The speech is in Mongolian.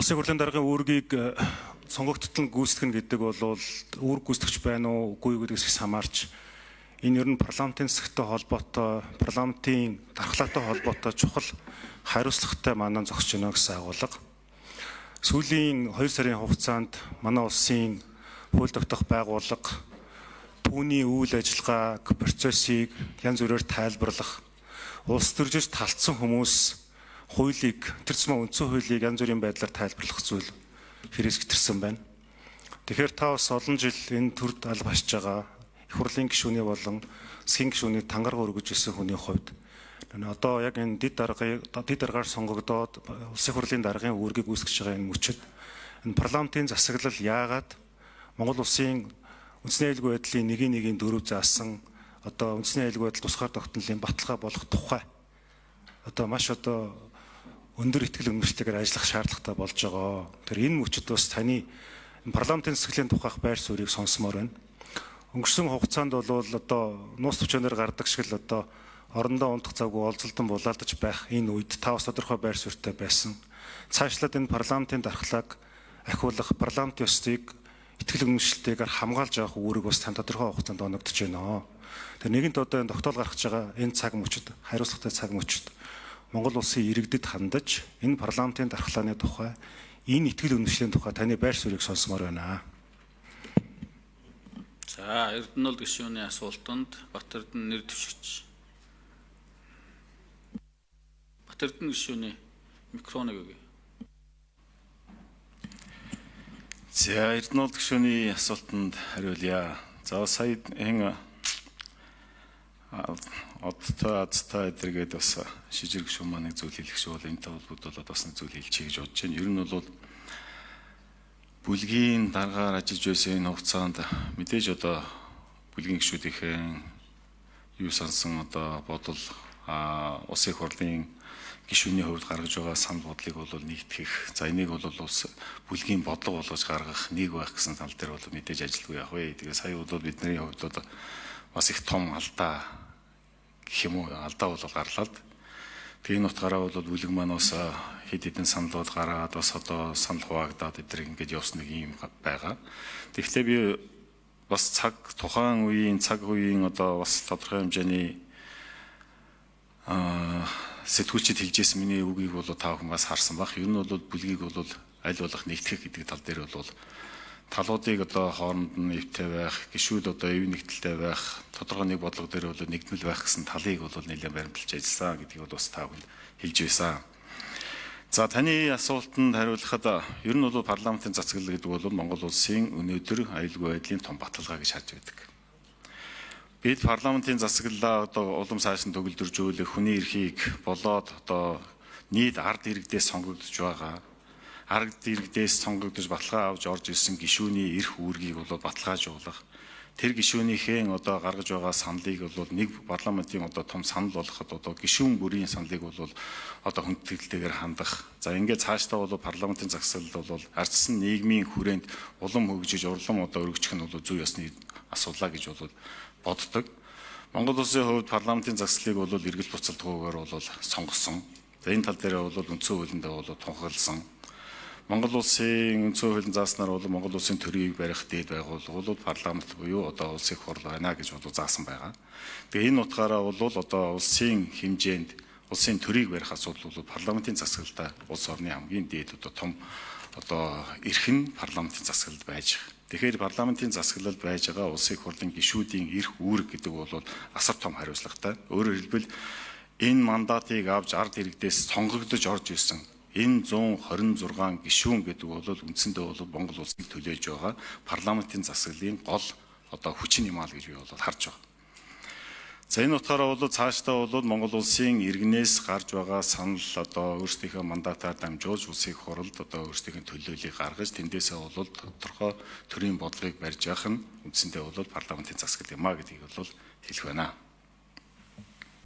Улсын хурлын даргын үүргийг сонгогдтол нь гүйцэтгэх нь гэдэг бол үүрэг гүйцэтгэгч байна уу, үгүй юу гэдгээс их хамаарч энэ ер нь парламентын засагтай холбоотой, парламентын дархлаатай холбоотой чухал хариуцлагатай манай зогсож байна гэсэн агуулга. Сүүлийн 2 сарын хугацаанд манай улсын хууль тогтоох байгууллага түүний үйл ажиллагааг, процессыг янз бүрээр тайлбарлах, улс төржиж талтсан хүмүүс хуулийг, тэр тусмаа үндсэн хуулийг янз бүрийн байдлаар тайлбарлах зүйл хэрэгс гэтэрсэн байна. Тэгэхээр та бас олон жил энэ төрд алба хашиж байгаа их хурлын гишүүний болон засгийн гишүүний тангараг өргөж ирсэн хүний хувьд одоо яг энэ дэд даргыг дэд даргаар сонгогдоод улсын хурлын даргын үүргийг үүсгэж байгаа энэ мөчид энэ парламентын засаглал яагаад Монгол улсын үндэсний аюулгүй байдлын 1.1-4 заасан одоо үндэсний аюулгүй байдал тусгаар тогтнолын баталгаа болох тухай одоо маш одоо өндөр итгэл үнэмшилтэйгээр ажиллах шаардлагатай болж байгаа. Тэр энэ мөчид бас таны парламентын засаглалын тухайх байр суурийг сонсомоор байна. Өнгөрсөн хугацаанд бол одоо нууц төвчөнөр гардаг шиг л одоо орондоо унтах завгүй олзолдон булаалдаж байх энэ үед та бас тодорхой байр суурьтай байсан. Цаашлаад энэ парламентын дархлааг ахиулах, парламентын ёсыг итгэл үнэмшилтэйгээр хамгаалж авах үүрэг бас тань тодорхой хугацаанд оногдож байна. Тэр нэгэнт одоо энэ тогтоол гаргаж байгаа энэ цаг мөчид, хариуцлагатай цаг мөчид Монгол улсын иргэдэд хандаж энэ парламентын дархлааны тухай, энэ итгэл үнэмшлийн тухай таны байр суурийг сонсомоор байна. За, Эрдэнэт гишүүний асуултанд Батэрдэн нэр дэвшигч. Батэрдэн гишүүний микрофоныг өгье. За, Эрдэнэт гишүүний асуултанд хариулъя. За, сая хэн одтой азтай эдэргээд бас шижир гишүүн маань нэг зүйл хэлэх шиг бол энэтэй холбогдуулаад бас нэг зүйл хэлчихье гэж бодож байна. Ер нь бол бүлгийн даргаар ажиллаж байсан энэ хугацаанд мэдээж одоо бүлгийн гишүүдийнхээ юу сансан одоо бодол улсын их хурлын гишүүний хувьд гаргаж байгаа санал бодлыг бол нэгтгэх, за энийг бол улс бүлгийн бодлого болгож гаргах нэг байх гэсэн тал дээр бол мэдээж ажилгүй явах вэ. Тэгээ сая бол бидний хувьд бол бас их том алдаа гэх юм уу, алдаа бол гарлаа л. Тэгээ энэ утгаараа бол бүлэг маань бас хэд хэдэн санал бол гараад бас одоо санал хуваагдаад эдгээр ингээд явсан нэг юм байгаа. Тэгэхдээ би бас цаг тухайн үеийн цаг үеийн одоо бас тодорхой хэмжээний сэтгүүлчид хэлжсэн миний үгийг бол та бүхэн бас харсан бах. Ер нь бол бүлгийг бол аль болох нэгтгэх гэдэг тал дээр бол талуудыг одоо хооронд нь эвтэй байх, гишүүд одоо эв нэгдэлтэй байх, тодорхой нэг бодлого дээр бол нэгдмэл байх гэсэн талыг бол нэлээд баримталж ажилласан гэдгийг бол бас та бүхэнд хэлж байсан. За, таны асуултанд хариулахад ер нь бол парламентын засаглал гэдэг бол Монгол улсын өнөөдөр аюулгүй байдлын том баталгаа гэж харж байдаг. Бид парламентын засаглалаа одоо улам сайшин төгөлдржүүлэх, хүний эрхийг болоод одоо нийт ард иргэдээс сонгогдож байгаа, ард иргэдээс сонгогдож баталгаа авч орж ирсэн гишүүний эрх үүргийг бол баталгаажуулах, тэр гишүүнийхээ одоо гаргаж байгаа саналыг бол нэг парламентын одоо том санал болгоход одоо гишүүн бүрийн саналыг бол одоо хүндэтгэлтэйгээр хандах. За, ингээд цаашдаа бол парламентын засаглал бол ардчсан нийгмийн хүрээнд улам хөгжиж, урлам одоо өргөжих нь бол зүй ёсны асуудлаа гэж бол боддог. Монгол улсын хувьд парламентын засаглалыг бол эргэл буцалтгүйгээр бол сонгосон. За, энэ тал дээр бол үндсэн хуулиндээ бол тунхагласан. Монгол улсын үндсэн хуулийн зааснаар бол Монгол улсын төрийг барих дээд байгууллага бол парламент буюу одоо улсын их хурл байна гэж бол заасан байгаа. Тэгээ энэ утгаараа бол одоо улсын хэмжээнд улсын төрийг барих асуудал бол парламентын засаглалдаа улс орны хамгийн дээд одоо том одоо эрх нь парламентын засаглалд байж байгаа. Тэгэхээр парламентын засаглалд байж байгаа улсын их хурлын гишүүдийн эрх үүрэг гэдэг бол асар том хариуцлагатай. Өөрөөр хэлбэл энэ мандатыг авч ард иргэдээс сонгогдож орж ирсэн энэ 126 гишүүн гэдэг бол үндсэндээ бол Монгол улсыг төлөөж байгаа парламентын засаглалын гол одоо хүчин юм аа гэж би бол харж байгаа. За, энэ утгаараа бол цаашдаа бол Монгол улсын иргэнээс гарч байгаа санал одоо өөрсдийнхөө мандатаар дамжуулж улсын их хурлд одоо өөрсдийнхөө төлөөллийг гаргаж тэндээсээ бол тодорхой төрийн бодлогыг барьж явах нь үндсэндээ бол парламентын засаглал юм а гэдгийг бол хэлэх байна.